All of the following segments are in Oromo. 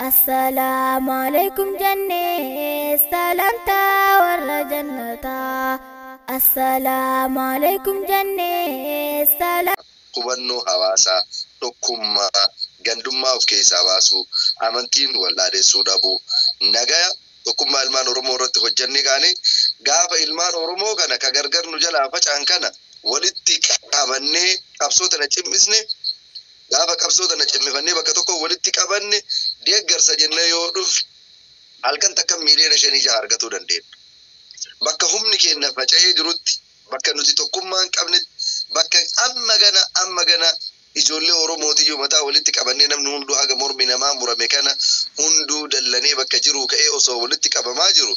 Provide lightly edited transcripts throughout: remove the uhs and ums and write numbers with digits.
Assalaamu alaikum jennee salaamtaa warra jannataa. Assalaamu alaikum jennee salaam. Hubannoo hawaasaa, tokkummaa, gandummaa of keessaa baasuu, amantiin wal dhaadessuu dhabuu, nagaya, tokkummaa ilmaan Oromoo irratti hojjannee kaane, gaafa ilmaan Oromoo kana ka gargar nu jalaa faca'an kana walitti qabannee qabsoo tana cimmisne, gaafa qabsoo tana cimmifannee bakka tokko walitti qabanne, deeggarsa jennee yoo dhufne halkan takka 5 miiliyoona argatuu dandeenya. Bakka humni keenya faca'ee jirutti, bakka nuti tokkummaa hin qabnetti, bakka amma gana ijoollee Oromootiyyuu mataa walitti qabannee, namni hunduu haga mormi namaa murame kana hunduu dallanee bakka jiru ka'ee osoo walitti qabamaa jiru,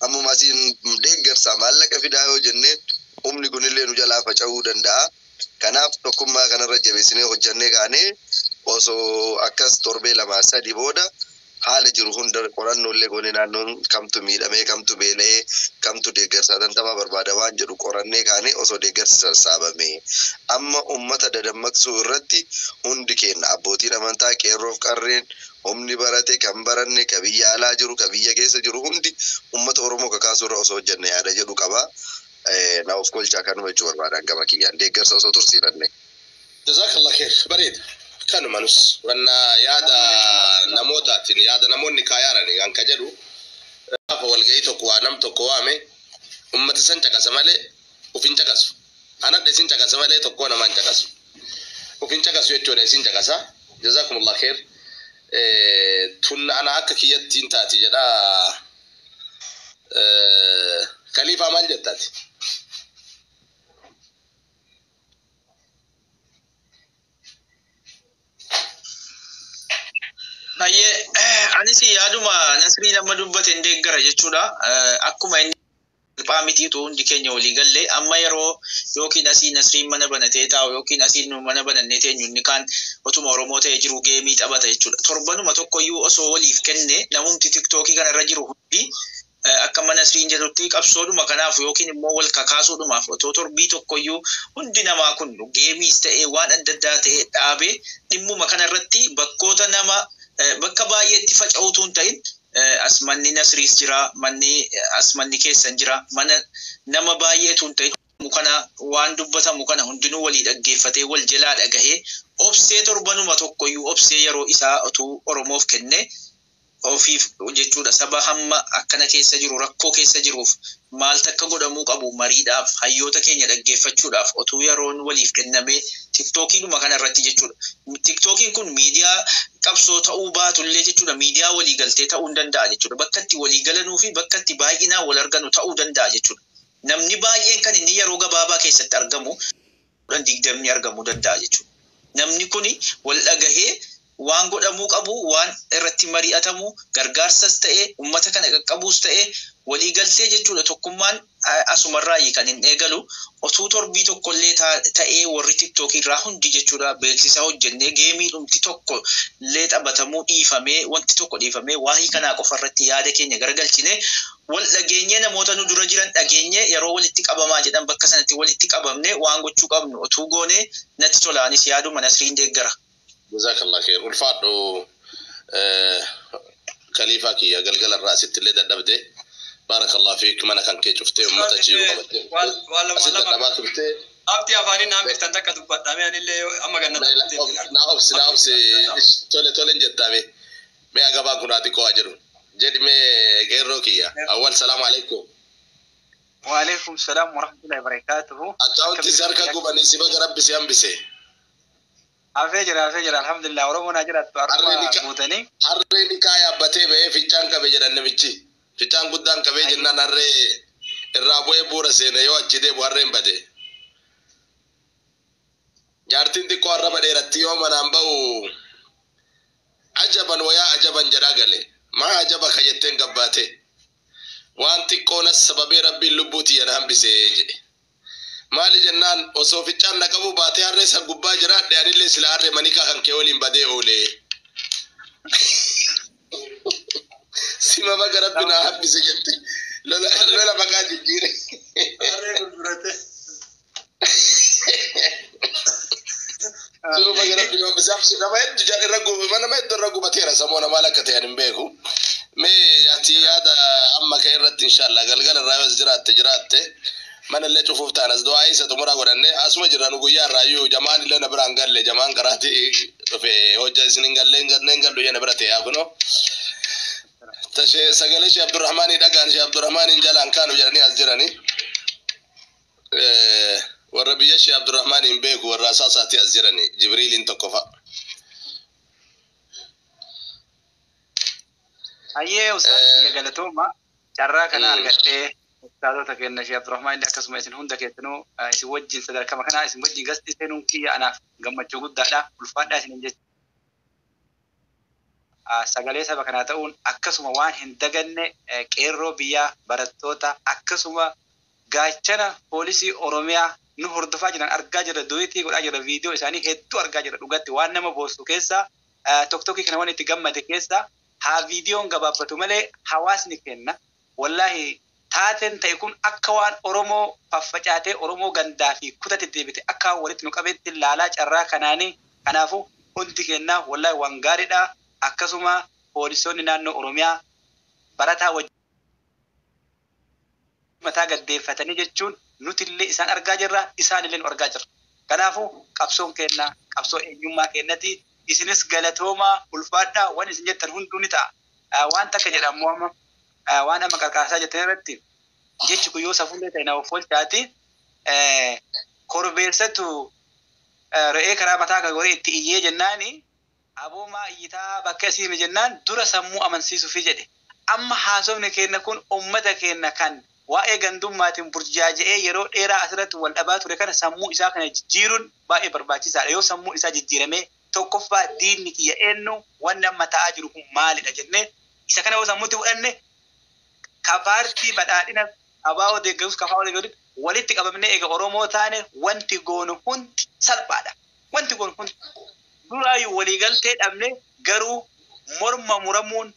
ammuma asiin deeggarsa maallaqa fidaa yoo jenneen humni kunillee nu jalaa faca'uu danda'a. Kanaaf tokkummaa kanarra jabeessinee hojjannee kaanee, osoo akkas torbee 2-3 booda haala jiru hunda qorannoo illee goone, naannoon kamtu miidhamee, kamtu beela'ee, kamtu deeggarsa tantamaa barbaada waan jedhu qorannee kaanee osoo deeggarsi sassaabame. Amma ummata dadammaqsuu irratti hundi keenya, abbootiin amantaa, qeerroof qarreen, humni barate, kan baranne, ka biyya alaa jiru, ka biyya keessa jiru hundi ummata Oromoo kakaasuu irra osoo hojjenne yaada jedhu qaba. Na of kolchaa, kanuma jechuu barbaadan gama kiyyaan deeggarsa osoo tursiifanne. Jazakallah khair. Bareeda. Kanuma nus wanna yaada namootaatiin, yaada namoonni kaayaarani kan ka jedhu, gaafa walgahii tokko waa nam tokko waame ummata san caqasa malee uf hin caqasu. Anadha isin caqasa malee tokkoo namaa hin caqasu. Uf hin caqasu jechuudha, isin caqasa. Jazakumullah khair. Tun ana akka kiyyattiin taati jedhaa. Khaliifaa, maal jettaati? Baay'ee anis yaaduma Nasrii nama dubbate hin deeggara jechuudha. Akkuma inni salphaa mitiitu hundi keenya walii galle, amma yeroo yookiin asii Nasriin mana banatee taa'u yookiin asii nu mana banannee teenyu, inni kaan otuma Oromoo ta'ee jiru geemii taphata jechuudha. Torbanuma tokkoyyuu osoo waliif kenne, namumti TikTokii kanarra jiru hundi akka mana Nasriin jedhutti qabsoodhuma kanaaf yookiin immoo wal kakaasuudhumaaf otoo torbii tokkoyyuu hundi namaa kun geemiis ta'ee waan adda addaa ta'ee dhaabee dhimmuma kanarratti bakkoota nama bakka baay'eetti faca'uutu hin ta'in, as manni Nasriis jira, manni as manni keessan jira, mana nama baay'eetu hin ta'in kana waan dubbatamu kana hundinuu walii dhaggeeffatee, wal jalaa dhagahee, obsee, torbanuma tokkoyyuu obsee yeroo isaa otuu Oromoof kenne ofiif jechuudha, saba hamma akkana keessa jiru, rakkoo keessa jiruuf maal takka godhamuu qabu mariidhaaf, hayyoota keenya dhaggeeffachuudhaaf otuu yeroon waliif kennamee TikTokiidhuma kana irratti jechuudha. TikTokiin kun miidiyaa qabsoo ta'uu baatullee jechuudha, miidiyaa waliigaltee ta'uu hin danda'a jechuudha. Bakka itti waliigalanuu fi bakka itti baay'inaan wal arganu ta'uu danda'a jechuudha. Namni baay'een kan inni yeroo gabaabaa keessatti argamu 10, 20 argamuu danda'a jechuudha. Namni kuni wal dhagahee waan godhamuu qabu, waan irratti mari'atamu, gargaarsas ta'e, ummata kana qaqqabuus ta'e, waliigaltee jechuudha, tokkummaan asumarraayi kan hin eegalu. Otuu torbii tokkollee ta'ee warri TikTokii irraa hundi jechuudha beeksisa hojjennee, geemii dhumti tokko illee taphatamuu dhiifamee, wanti tokko dhiifamee, waa'ee kanaa qofa irratti yaada keenya garagalchine, wal dhageenyee, namoota nu dura jiran dhageenyee, yeroo walitti qabamaa jedhan bakka sanatti walitti qabamne waan gochuu qabnu otuu goone natti tola. Anis yaaduma Nasriin deeggara. Jazakallah khair. Ulfaadhu Khaliifaa kiyya, galgala irraa asitti illee dadhabde. Barakallahu fiik, mana kan kee cuftee uummata jiru qabattee Waan lama asitti lama dadhabaa turtee. Abdi afaaniin naan biftan takka dubbadhame, anillee amma gannata. Na obsi, na obsi, tole tole hin jettame. Mee agabaan kun haa xiqqoo haa jedhu. Jedhi mee, qeerroo kiyya. Awwal, salaamu alaikum. وعليكم السلام ورحمة الله وبركاته. Akkaawunti si harka gubanii, si baga Rabbi si hambise. Hafee jira, hafee jira, alhamdulillah. Oromoon haa jiraattu, Harreen har'uma guutanii. Harreen nikaa yaabbatee ba'ee fincaan qabe jedhan namichi. Fincaan guddaan qabee jennaan harree irraa bu'ee bu'uura seene, yoo achi deemu harreen bade. Jaartiin xiqqoo arraba dheeratti yoo manaan ba'u "Ajaban wayaa ajaban" jedhaa gale. Maa ajaba ka jetteen gabbaate. Waan xiqqoonas sababee Rabbiin lubbuu tiyya na hambisee jedhe. Maali jennaan, osoo fincaan na qabu baatee harree san gubbaa jiraadhe, anillee sila harree manikaa kan kee waliin badee oolee. Sima baga Rabbi na hambise jette. Lola lola maqaa jijjiire. Harree gurgurate. Duuba gara nama hedduu irra nama hedduu irra gubateera samoona maal akka ta'an hin beeku. Mee ati yaada amma ka'e irratti inshallah galgala irraa yoo as jiraatte manallee cufuuf ta'an as du'aa isa xumuraa godhanne asuma jirra nu guyyaa irraa iyyuu jamaan illee na biraan galle jamaan karaatti dhufe hojja isin hin galle hin gallu na bira ta'e kunoo. Tashee sagalee Shee Abdurrahmaanii dhagaan Shee Abdurrahmaaniin jalaan kaanu jedhanii as jiranii. Warra biyya Shee Abdurrahmaaniin beeku warra asaasaatti as jiranii Jibriiliin tokko fa'a. Hayyee ustaaz kiyya galatooma carraa kana argadhee ustaazota keenya Shee Abdurrahmaan illee akkasuma isin hunda keessanuu isin wajjin sadarkama kanaa isin wajjin gasti seenuun kiyya anaaf gammachuu guddaadha ulfaadhaa isin jecha. Sagalee saba kanaa ta'uun akkasuma waan hin daganne qeerroo biyyaa barattoota akkasuma gaachana poolisii Oromiyaa nu hordofaa jiran argaa jirra duwitii godhaa jirra viidiyoo isaanii hedduu argaa jirra dhugatti waan nama boossu keessa tokkokkii kana waan itti gammade keessa haa viidiyoon gabaabbatu malee hawaasni kenna wallaahi taateen ta'e kun akka waan Oromoo faffacaatee Oromoo gandaa fi kutatti deebite akka walitti nu qabeetti laalaa carraa kanaanii kanaafuu hundi kennaa wallaahi waan gaariidha. Akkasuma poolisoonni naannoo Oromiyaa barataa wajjin mataa gaddeeffatanii jechuun nuti illee isaan argaa jirra isaan illee nu argaa jirra. Kanaafuu qabsoon keenya qabsoo eenyummaa keenyati isinis galatoomaa ulfaadhaa waan isin jettan hunduu ni ta'a. Waan takka jedhamu amma waan amma qarqaarsaa jettan irratti jechi kun yoo safuullee ta'e nama folchaati korbeessatu re'ee karaa mataa kan goree itti iyyee jennaani aboomaa iyyitaa bakka isiime jennaan dura sammuu amansiisuufi jedhe. Amma haasofni keenya kun uummata keenya kan waa'ee gandummaatiin burjaaja'ee yeroo dheeraa asirratti wal dhabaa ture kana sammuu isaa kana jijjiiruun baay'ee barbaachisaadha. Yoo sammuu isaa jijjiiramee tokkoffaa diinni kiyya eenyu wanni amma ta'aa jiru kun maalidha jennee isa kana yoo sammuutti fudhanne ka paartii badhaadhina abaa'oo deeggarus kafaa'oo deeggarus walitti qabamnee eega Oromoo taane wanti goonu hundi salphaadha. Wanti goonu hundi duraayyuu waliigaltee dhabne garuu morma muramuun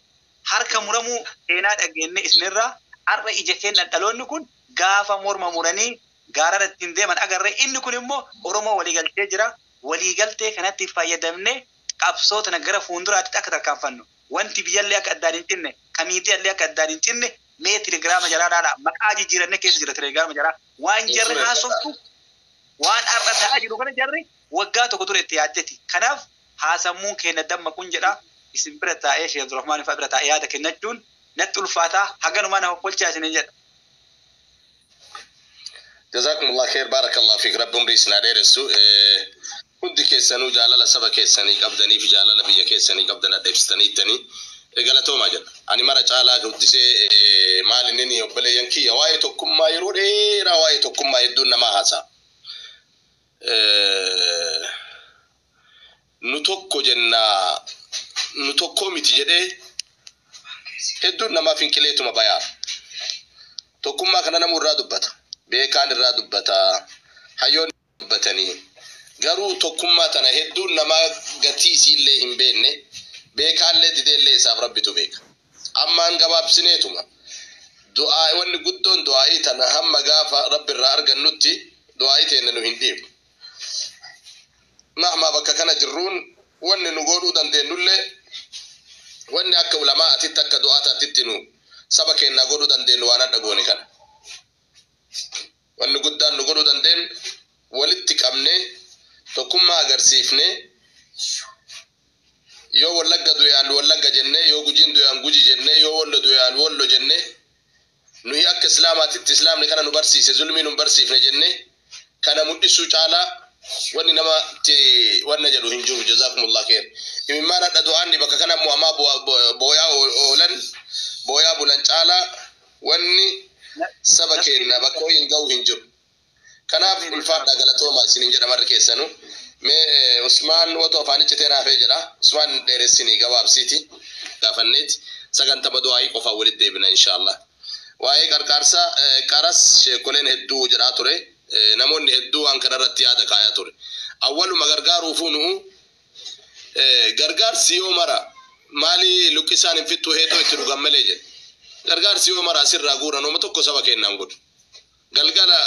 harka muramuu seenaa dhageenye isinirraa har'a ija keenya dhaloonni kun gaafa morma muranii gaarara ittiin deeman agarre inni kun immoo Oromoo waliigaltee jira. Waliigaltee kanatti fayyadamne qabsoo tana gara fuulduraatti akka tarkaanfannu wanti biyyallee akka addaan hin cinne kamiidiyyallee akka addaan hin cinne mee telegiraama jaraa dhaadhaa maqaa jijjiiranne keessa jira telegiraama jaraa waan jarri haasoftu waan har'a ta'aa jiru kana jarri waggaa tokko ture itti yaaddeti. Kanaaf haasammuun keenya dammaquun jedha isin bira taa'ee Sheekh Abdurrahmaan fa'aa bira taa'ee yaada kennachuun natti ulfaataa haganumaa nama kolchaa isiniin jedha. Jazakumullah khair barakallahu fiik rabbi umrii isin haa dheeressu. Hundi keessanuu jaalala saba keessanii qabdanii fi jaalala biyya keessanii qabdan adda ibsitaniittanii galatoomaa jedha. Ani mara caalaa guddisee maal inni obboleeyyan kiyya waa'ee tokkummaa yeroo dheeraa waa'ee tokkummaa hedduun namaa haasa'a. Nu tokko jennaa nu tokkoo miti jedhee hedduun namaa finqileetuma bayaa. Tokkummaa kana namuu irraa dubbata. Beekaan irraa dubbata. Hayyoonni dubbatanii. Garuu tokkummaa tana hedduun namaa gatii isiillee hin beekne beekaallee dideellee isaaf rabbitu beeka. Ammaan gabaabsineetuma. Du'aa wanni guddoon du'aa'ii tana hamma gaafa rabbi irraa argannutti du'aa'ii teenna nu hin dhiibnu. Mahmaa bakka kana jirruun wanni nu godhuu dandeenyullee wanni akka ulamaa atitti akka du'aataatitti nu saba keenyaa godhuu dandeenyu waan adda goone kana. Wanni guddaan nu godhuu dandeenyu walitti qabnee tokkummaa agarsiifnee yoo wallagga du'aan wallagga jennee yoo gujiin du'aan guji jennee yoo wallo du'aan wallo jennee nuyi akka islaamaatitti islaamni kana nu barsiise zulmii nu barsiifne jennee kana mul'isuu caalaa wanni namatti wanna jedhu hin jiru jazakumullah khair. Imimmaan hadha du'aanni bakka kana immoo hamaa booyaa oolan booyaa bulan caalaa wanni saba keenya bakka hin ga'u hin jiru. Kanaaf ulfaadhaa galatoomaa isiniin jedha marri keessanuu. Mee Usmaan otoo afaanichi ta'e naafee jedha. Usmaan dheeressinii gabaabsiiti. Gaafanneeti sagantama du'aayii qofaan walitti deebina inshaallah. Waa'ee qarqaarsaa qaras sheekoleen hedduu jedhaa ture. Namoonni hedduu waan kanarratti yaada kaayaa ture. Awwaluma gargaaruufuu nu'u gargaarsi yoo mara maali luqqisaan hin fixxu heetoo itti dhugan malee jedhe. Gargaarsi yoo mara asirraa guuran oma tokko saba kennaan godhu. Galgala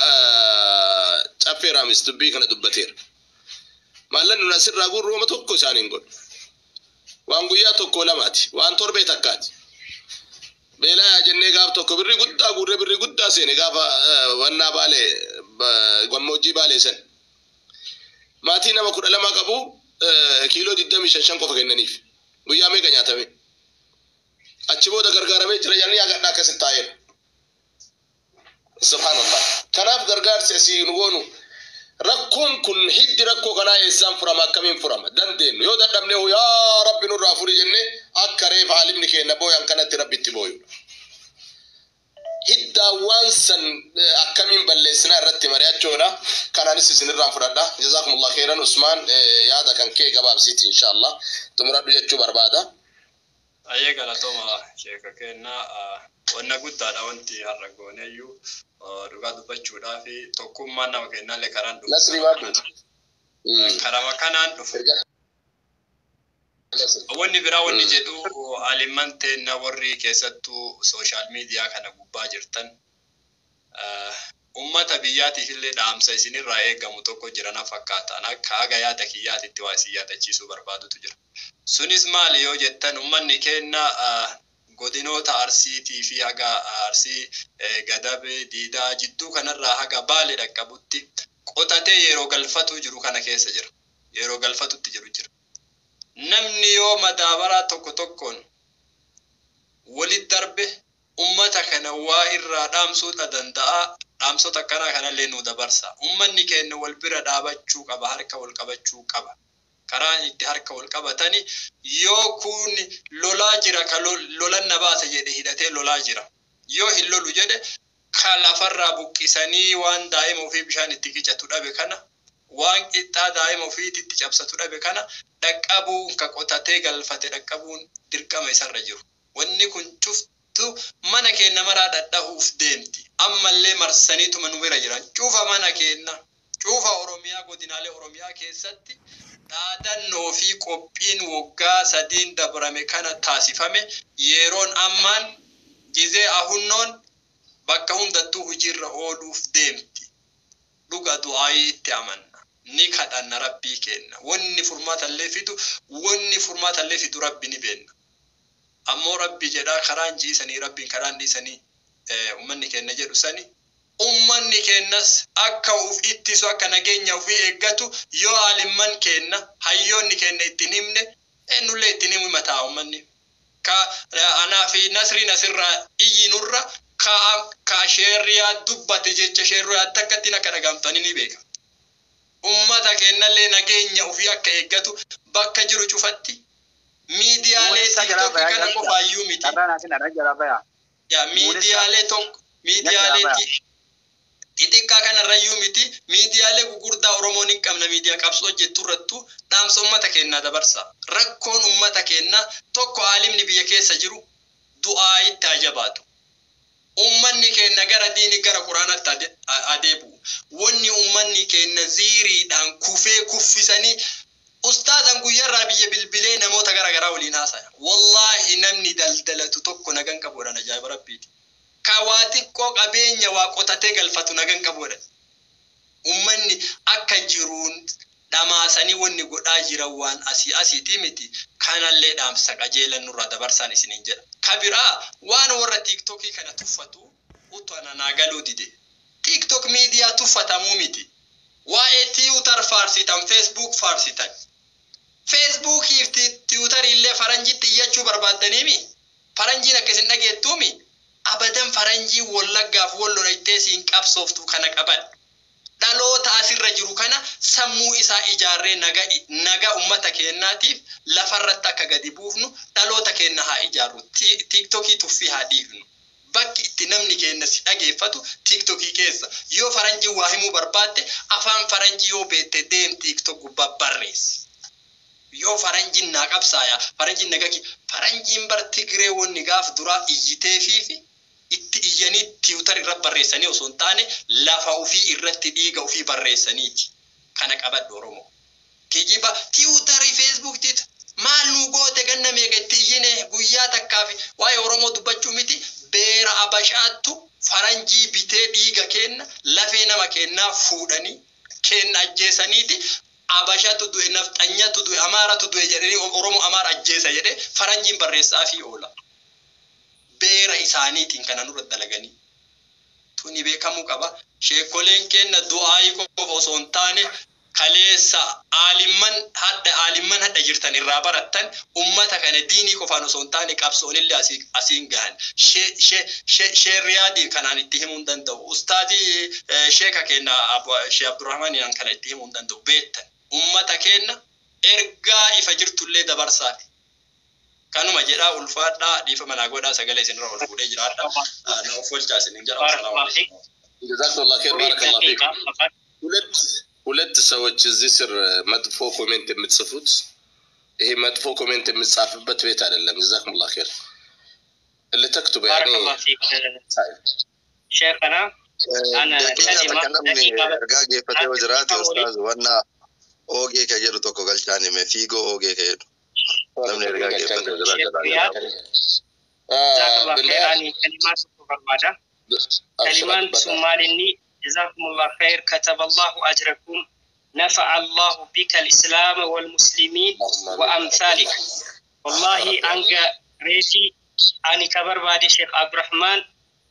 caffeeraamis dubbii kana dubbateera. Maallan nun asirraa guurru wama tokko isaaniin godhu. Waan guyyaa tokko lamaati. Waan torbee takkaati. Beelaa jennee gaaf tokko birrii guddaa guurree birrii guddaa seene gaafa wannaa baalee gammoojjii baalee san. Maatii nama 12 qabu kiiloo 25 qofa kennaniif. Guyyaa meeqa nyaatame? Achi booda gargaaramee jira jedhanii hagadhaa akkasitti taa'eera. Subhaanallah. Kanaaf gargaarsi asii nu goonu rakkoon kun hiddi rakkoo kanaa eessaan furama, akkamiin furama dandeenyu yoo dadhabne yaa rabbi nurraa furi jennee akka reefa alimni keenya booyan kanatti rabbitti booyudha. Hiddaawwan san akkamiin balleessinaa irratti mari'achuudha. Kanaanis isinirraan fudhadha. Jazaakumullah khairan Usmaan, yaada kan kee gabaabsiiti inshaallah. Xumuradhu jechuu barbaada. Ayyee, galatooma sheeka kennaa. Wanna guddaadha wanti har'a gooneyyuu dhugaa dubbachuudhaa fi tokkummaan nama kennallee karaan dhufu. Nasrii baadhu. Karama kanaan dhufu. Wanni biraa wanni jedhu, alimman teenna warri keessattuu social media kana gubbaa jirtan, ummata biyyaatiif illee dhaamsa isinirraa eegamu tokko jira na fakkaata. Akka haga yaada kiyyaatitti waa isin yaadachiisuu barbaadutu jira. Sunis maali yoo jettan, ummanni keenya godinoota Arsiitii fi haga Arsii Gadabe Diidaa jidduu kanarraa haga Baale dhaqqabutti qotatee yeroo galfatuu jiru kana keessa jira. Yeroo galfatutti jiru jira. Namni yoo madaabaraa tokko tokkoon walit darbe ummata kana waa irraa dhaamsuudha danda'a. Dhaamsota akkanaa kanallee nu dabarsa. Ummanni keenya wal bira dhaabachuu qaba, harka wal qabachuu qaba. Karaan itti harka wal qabatani yoo kun lolaa jira, ka lolan na baasa jedhe hidhatee lolaa jira. Yoo hin lolu jedhe, ka lafarraa buqqisanii waan daa'ima ofii bishaan itti qicatu dhabe kana, waan qixxaa daa'ima ofiitti cabsatu dhabe kana dhaqqabuun, ka qotatee galfate dhaqqabuun dirqama isarra jiru. Wanni kun cuftu mana keenya maraa dhadhahuuf deemti. Ammallee marsaniituma nu bira jiran. Cufa mana keenya, cufa Oromiyaa, godinaalee Oromiyaa keessatti dhaadannoo fi qophiin waggaa 3n dabrame kana taasifame yeroon ammaan gizee ahunnoon bakka hundattuu hojiirra ooluuf deemti. Dhuga du'aayii itti amanna. Ni kadhanna rabbii kenna. Wanni furmaatallee fidu, wanni furmaatallee fidu rabbi ni beenna. Ammoo rabbi jedhaa karaan jiisanii rabbiin karaan dhiisanii ummanni keenya jedhu sani. Ummanni keenyas akka uf ittisu, akka nageenya ofii eeggatu yoo alimman keenya, hayyoonni keenya ittiin himne, eenyullee ittiin himu mataa ummanni. Ka anaa fi Nasriin asirraa iyyinurra ka sheerriyaa dubbate jecha sheerriyaa takkattiin akka dhagamtanii ni beeka. Ummata keenyallee nageenya ofii akka eeggatu bakka jiru cufatti miidiyaalee TikTokii kana qofaayyuu miti. Yaa miidiyaalee tokko, miidiyaalee xixiqqaa kanarrayyuu miti, miidiyaalee gugurdaa Oromoon hin qabna miidiyaa qabsoo hojjettu irrattu dhaamsa ummata keenyaa dabarsa. Rakkoon ummata keenyaa tokko, aalimni biyya keessa jiru du'aa itti haa jabaatu. Ummanni keenya gara diini, gara quraanaatti adeebi'u. Wanni ummanni keenya ziiriidhaan kufee kuffisanii, ustaazan guyyarraa biyya bilbilee namoota gara garaa waliin haasaya. Wallaahi namni daldalatu tokko nagan qabuudhaan ajaa'iba rabbiiti. Ka waa xiqqoo qabeenya waa qotatee galfatu nagan qabuudhaan. Ummanni akka jiruun dhamaasanii wanni godhaa jiran waan asii asiitii miti. Kanallee dhaamsa qajeelan nurraa dabarsaan isiniin jedha. Ka biraa waan warra TikTokii kana tuffatu utuu ana naa galuu dide. TikTok miidiyaa tuffatamuu miti. Waa'ee Twitter faarsitan, Facebook faarsitan. Facebookii fi Twitterii illee faranjitti iyyachuu barbaaddaniimi. Faranjiin akka isin dhageettuumi. Abadan faranjii Wallaggaaf Walloo ittee siin qabsooftu kana qaban. Dhaloota asirra jiru kana sammuu isaa ijaarree naga naga ummata keenyaatiif lafarratti akka gadi buufnu dhaloota keenya haa ijaarru. TikTokii tuffii haa dhiifnu. Bakki itti namni keenya si dhageeffatu TikTokii keessa. Yoo faranjii waa himuu barbaadde, afaan faranjii yoo beekte, deem TikTok gubbaa barreessi. Yoo faranjiin naa qabsaaya, faranjiin naga, faranjiin bar Tigree wanni gaaf duraa iyyiteefiifi itti iyyanii Twitter irra barreessanii osoo hin taane lafa ofii irratti dhiiga ofii barreessaniiti. Kana qabadhu Oromoo. Kijiba Twitterii, Facebookii maal nu goote? Ganna meeqa itti iyyine, guyyaa takkaaf waa'ee Oromoo dubbachuu miti, beera abashaattu faranjii bitee dhiiga kenna, lafee nama kennaa fuudhanii kenna ajjeesaniiti. Abashatu du'e, nafxanyatu du'e, amaaratu du'e jedhanii Oromoo amaara ajjeesa jedhee faranjiin barreessaa fi oola. Beera isaaniitiin kana nurra dalaganii. Tuni beekamuu qaba. Sheekoleen kenna du'aayii qofa osoo hin taane kaleessa aalimman hadha jirtan irraa barattan ummata kana diinii qofaan osoo hin taane qabsoonillee asiin gahan. Sheerriyaadiin kanaan itti himuu hin danda'u. Ustaadii sheeka kenna Shee Abdurrahmaaniin kana itti himuu hin danda'u. Beektan ummata kenna ergaa ifa jirtullee dabarsaati. Kanuma jedhaa ulfaadhaa dhiifa manaa godhaa sagalee isinirra ol fuudhee jiraadha. Na of olchaa isinin jedha. Assalaamu alaikum. ጀዛከላህ ኸይር ባረከላህ ፊክ። ሁለት ሰዎች እዚህ ስር መጥፎ ኮሜንት የምትጽፉት ይሄ መጥፎ ኮሜንት የምትጻፍበት ቤት አይደለም። ጀዛኩሙላህ ኸይር ልተክቱብ ያኔ بارك الله فيك شيخنا. أنا Daqiiqaa كلمة takka namni دقيقة بس. ergaa geeffatee yoo jiraate ustaaz wanna oogee ka jedhu tokko galchaan hime fiigoo oogee ka jedhu namni ergaa geeffatee yoo شيخ jiraate. رياض جزاك الله خير. أنا كلمات برمجة كلمات سمالني جزاكم الله خير، كتب الله أجركم، نفع الله بك الإسلام والمسلمين وأمثالك. والله أنك ريتي أني كبر بعد شيخ عبد الرحمن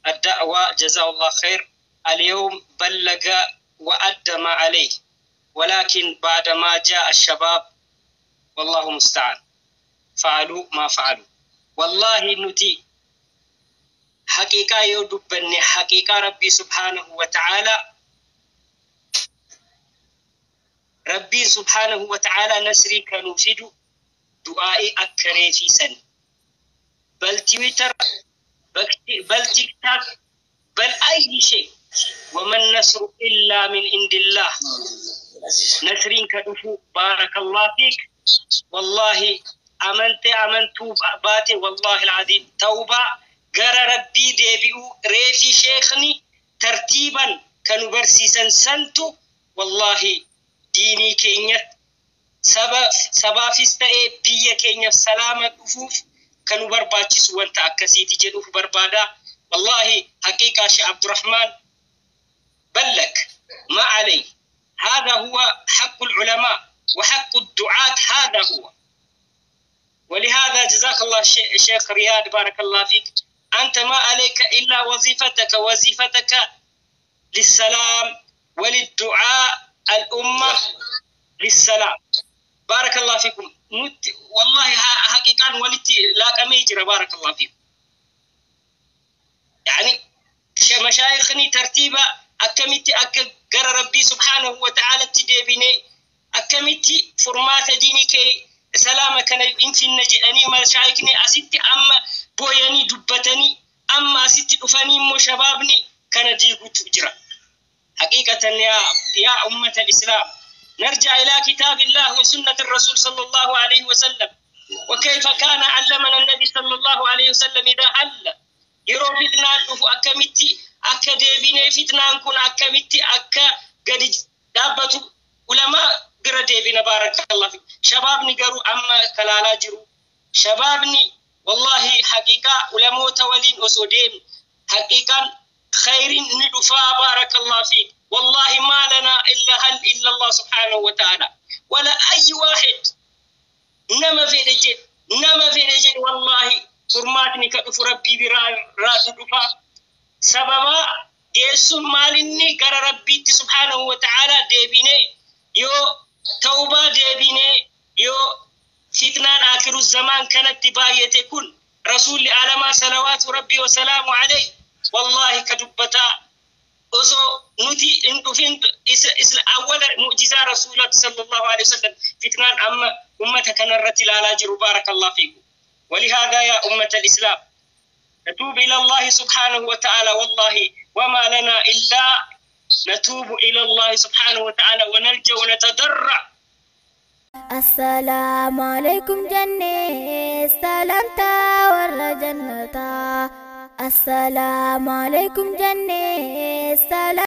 الدعوة جزاه الله خير. اليوم بلغ وأدى ما عليه، ولكن بعد ما جاء الشباب والله مستعان فعلوا ما فعلوا. والله نتي حقيقة يدبني حقيقة ربي سبحانه وتعالى، ربي سبحانه وتعالى نسري كنفيد دعائي أكريتي سن بل تويتر بل تيك تاك بل أي شيء، وما النصر إلا من عند الله. نسرين كدفو بارك الله فيك. والله أمنت باتي والله العظيم توبة قرى ربي ديبئو ريفي شيخني ترتيبا كانوا برسيسا سنتو والله ديني كينيا سبا فيستئ بيا كينيا سلامة أفوف كانوا برباتشس وانت أكسيتي جدوف بربادا. والله حقيقة شيخ عبد الرحمن بلك ما عليه، هذا هو حق العلماء وحق الدعاة، هذا هو. ولهذا جزاك الله شيخ رياض بارك الله فيك. أنت ما عليك إلا وظيفتك، وظيفتك للسلام وللدعاء الأمة للسلام. بارك الله فيكم. والله حقيقة ولدت لا كميجر بارك الله فيكم. يعني مشايخني ترتيبا أكملت أكجر ربي سبحانه وتعالى تدبني أكملت فرمات ديني كي سلامة كان يمكن نجاني مشايخني أسيت أما بوياني دبتني أما أسيت أفني مشبابني كان ديكو تجرا. حقيقة يا أمة الإسلام نرجع إلى كتاب الله وسنة الرسول صلى الله عليه وسلم، وكيف كان علمنا النبي صلى الله عليه وسلم إذا حل yeroo fitnaan dhufu akkamitti akka deebinee fitnaan kun akkamitti akka gadi dhaabbatu ulamaa bira deebina. Baarakallahu fiik. Shabaabni garuu amma kalaalaa jiru. Shabaabni wallahi haqiiqaa ulamoota waliin osoo deemne haqiiqaan khayriin ni dhufaa. Baarakallahu fiik. Wallahi maa lanaa illa hal illa Allah subhaanahu wa ta'ala wala ayyi waahid nama fedhe jedhe nama fedhe jedhe wallahi furmaatni ka dhufu rabbii biraa irraa dhufa. Sababa geessuun maalinni gara rabbiitti subhaanahu wa ta'ala deebinee yoo tawbaa deebinee yoo fitnaan akiru zamaan kanatti baay'ate kun rasuulli alamaa salawaatu rabbii wasalaamu alayhi wallahi ka dubbataa osoo nuti hin dhufin awwala mu'jizaa rasuulatti sallallahu alayhi wasallam fitnaan amma ummata kanarratti ilaalaa jiru. Baarakallahu fiikum. ولهذا يا أمة الإسلام نتوب إلى الله سبحانه وتعالى. والله وما لنا إلا نتوب إلى الله سبحانه وتعالى ونلجأ ونتضرع. السلام عليكم جنة سلامتا ور جنتا. السلام عليكم جنة سلام.